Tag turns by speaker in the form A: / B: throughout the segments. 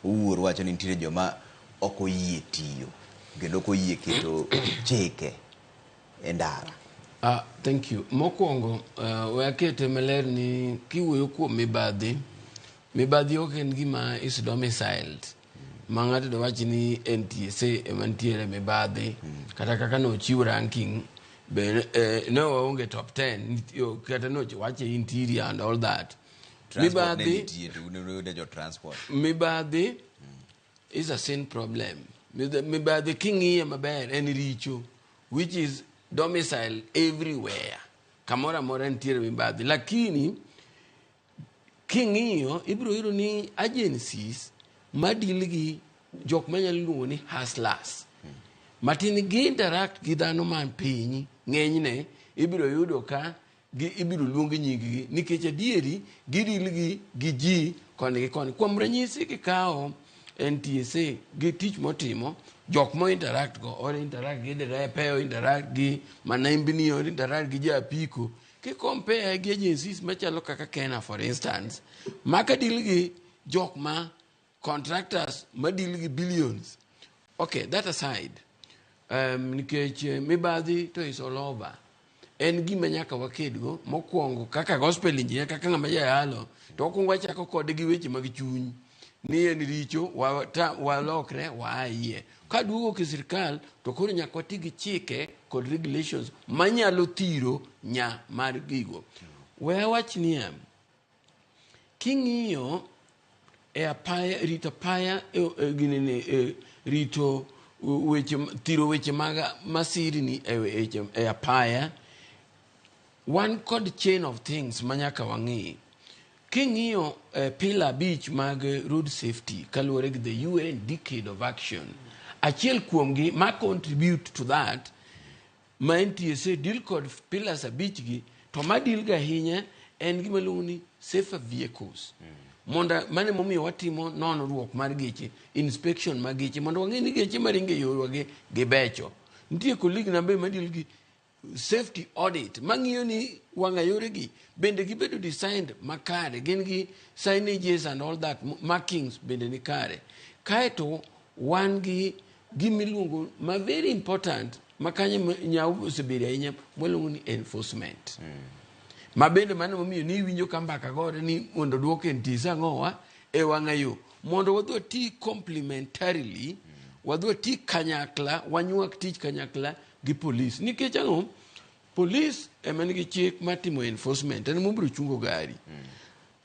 A: Owuor wacho ni nitiere joma ok oyie tiyo kendo ok oyie keto chike e ndara.
B: Ah, thank you. Mokwongo, we akete maler ni kiwuoyo kuom mibadhi, mibadhi ok en gima is domiciled. Ma ng'ato dwach ni NTSA ema nitiere mibadhi, kata kaka nochiw ranking, be ne waonge top 10, kata nowache interior and all that.
A: Transport ne
B: Mibadhi,
A: nitie to un uyude jo transport.
B: Mibadhi is a sin problem. Mibadhi king'iye maber en richo, which is domicile everywhere. Kamoro amora nitiere mibadhi. Lakini king'iyo ibiro yudo ni agencies madeal gi jok manyalo luongo ni hustlers matin gi interact gi dhano man piny, ng'enyne ibiro yudo ka gi ibiro luong nying-gi nikech adieri gideal gi ji koni gi koni. Kuom ranyisi, kikawo NTSA gi tich motimo, jok mo interact go, o interact gi derepe, o interact gi manembni, o interact gi ja apiko, ki compare gi agencies machalo kaka KeNHA, for instance, maka deal gi jok ma contractors ma deal gi billions. Okay, that aside, nikech mibadhi to is all over, en gima nyaka wakedgo. Mokwongo, kaka gospel engineer, kaka ng'ama jayalo, to wakwongo wachako kode gi weche mag chuny ni en richo, walokre waa iye. Kaduogo ki sirikal to koro nyaka wati gi chike kod regulations manyalo thiro nya mar gigo. We awach niya, king'iyo e apaya, rito apaya, ginene, rito weche, thiro weche mag masirni e apaya, wan kod chain of things ma nyaka wang'i. King'iyo pillar 5 mag road safety kaluwore gi the UN Decade of Action, achiel kuomgi ma contribute to that ma NTSA deal kod pillars 5 gi, to ma deal ga ahinya en gima iluongo ni safer vehicles. Mondo mano emomiyo watimo nonruok mar geche, inspection mag geche, mondo wang'e ni geche maringo e yorwa gi gibecho. Nitie colleague na be ma deal gi safety audit, mang'iyo ni wang'a yore gi bende gibedo designed makare, gin gi signages and all that, markings bende ni kare. Kaeto wan gi gimiluongo ma very important, ma kanyo nyau osebedo ahinya, mwaluongo ni enforcement, ma bende mano momiyo ni iwinjo ka mbaka gore ni mondo duok NTSA ang'owa e wang'a yo, mondo wadhi wati complementarily, wadhi wati kanyakla, wanywak tich kanyakla gi polis. Nikech ang'o? Polis ema nigi chik mar timo enforcement, en mobiro chungo gari,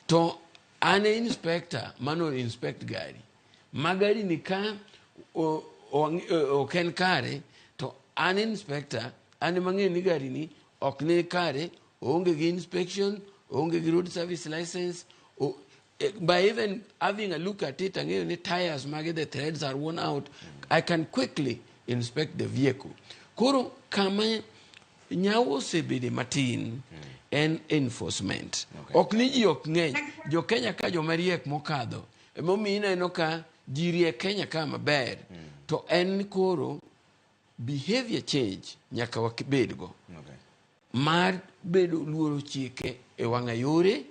B: to an e inspector mano inspect gari, ma gari ni ka ok en kare, to an inspector an ema ng'eyo ni gari ni ok ni kare, oonge gi inspection, oonge gi road service license. By even having a look at it, ang'eyo ni tires mage, the threads are worn out. I can quickly inspect the vehicle. Koro kama nyawo osebede matin en enforcement. Ok ni ji ok ng'eny. Jo Kenya ka joma riek mokadho, emomiyo ineno ka ji riek Kenya ka maber. To en ni koro behavior change nyaka wabedgo mar bedo luoro chike e wang'a yore.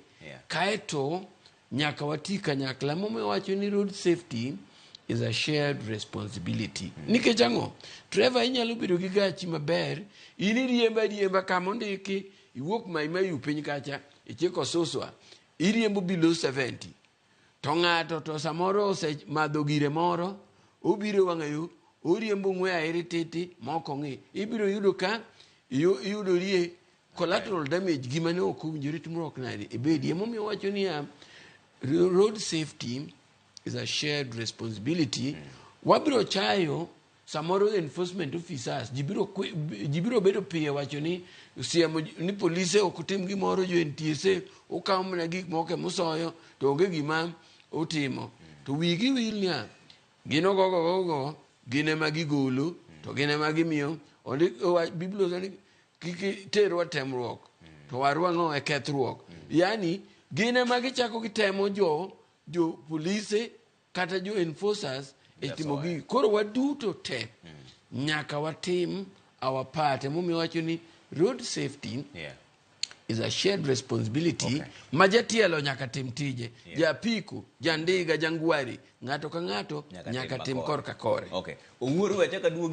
B: Kaeto nyaka wati kanyakla. Momiyo wacho ni road safety is a shared responsibility. Nikech ang'o? Trevor, inyalo bedo gi gachi maber, in iriembo ariemba kama ondiki, iwuok Mai piny kacha, ichiko Suswa, iriembo below 70, to ng'ato to samoro osemadho gire moro, obiro e wang'a yo, oriembo ng'we airi titi ma ok ong'i, ibiro yudo ka iyudorie collateral damage, gima ne ok owinjore timruok nade ibedie. Emomiyo wacho niya, road safety is a shared responsibility. Wabiro chayo samoro enforcement officers, ji biro bedo piyo wacho ni siemo ni polise ok tim gimoro, jo NTSA okawo mana gik moko emosoyo to onge gima otimo, to wigi wil niya gin ogogo gin ema gigolo, to gin ema gimiyo ondik Biblia wacho ni kik terwa temruok to warwa ang'o e kethruok. Yani gin ema gichako gitemo jo polise kata jo enforcers e timo gigi. Koro waduto te nyaka watim our part. Emomiyo wacho ni road safety Is a shared responsibility. Ma jatielo nyaka tim tije, japiko, jandiga, jangwari, ng'ato ka ng'ato nyaka tim
A: makore.
B: Korka kore.
A: Okay. Owuoru achaka duogi.